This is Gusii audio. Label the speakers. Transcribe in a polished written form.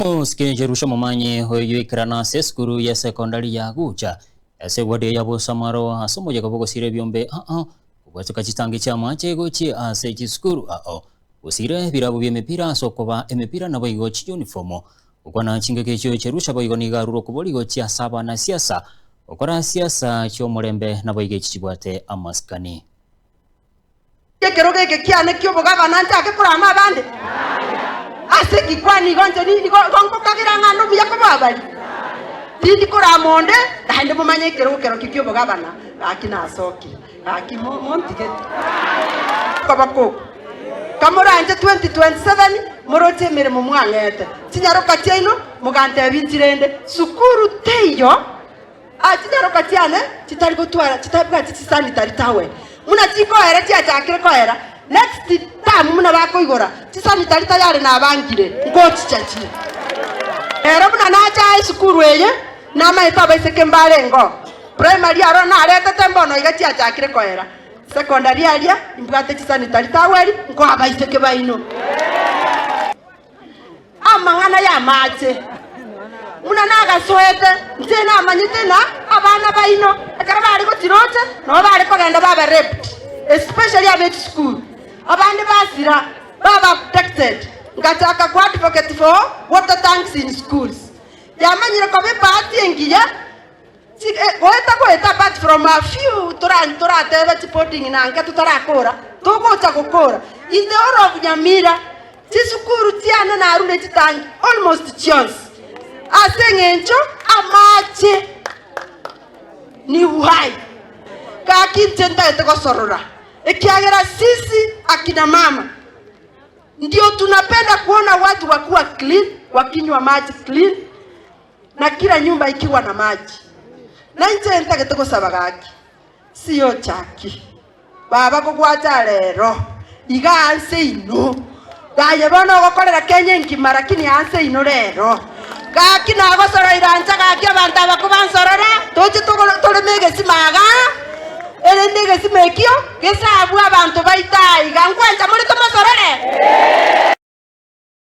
Speaker 1: Omosike Jerusha Momanyi oyio oikerana ase esukuru ye secondary ya Gucha ase eward ya Bosamaro ase omoyega bw'ogosira ebiombe ao kobwatoka chitangi chi'amache gochia ase chisukuru ao gosira ebirabu bi'emepira ase okoba emepira naboigo chiyunifomu gokwana chingaki echio Jerusha boigo nigo arure okobori gochia ase abanasiasa gokora siasa chi'omorembe naboigo echi chibwate amasikani.
Speaker 2: Ekerogo eke kiane ki'obogabana nchake korama abande? Ase ki kwana igo inche nigo nkokagera ng'a nobuya koba abari? Tindi korama onde, naende momanye ekerogo kerokio ki'obogabana, gaki nasokire, gaki montige koboko oko. Kamoranche 2027 moroche emeremo mwang'ete, chinyaroka chiaino mogantebia inchi rende sukuru teiyo. Aa chinyaroka chiane chitari gotwara chitabwati chisanitary towel buna chikoera chiachakire koera next term buna bakoigora chisanitary tayari nabangire ngochichachia. Ero buna nacha aa esukuru eye namaete abaiseke mbarengeo primary aro naretete mbono iga chiachakire koera secondary aria imbwate chisanitary towel nkoa abaiseke baino. Amang'ana y'amache, buna nagasoete, inche namanyete ng'a abana baino ekero bare gochiroche nabo bare kogenda babe raped, especially abe chisukuru. Abande basira, baba abducted. Ngachaka ko advocate for water tanks in schools. Yamanyire koba ebahati engiya. Goeta goeta apart from a few toratebe chiboarding na nke totarakora, togocha gokora. In the whole of Nyamira, chisukuru chiane narure chitangi almost chionsi ase eng'encho amache ni uhai. Gaki inche ntagete gosorora ekiagera sisi akina mama ndio tunapenda kuona watu wakiwa clean, wakinywa maji clean. na kila nyumba ikiwa na maji. Na inche ntagete gosaba gaki, siyochaki baba kogwacha rero iga anse ino, aye bono ogokorera Kenya engima lakini anse ino rero gaki nagosoroire ancha gaki abanto aba kobansorora toche toreme egesima igaa erinde egesima ekio gesabwe abanto baito aiga nkwancha more tomosorore?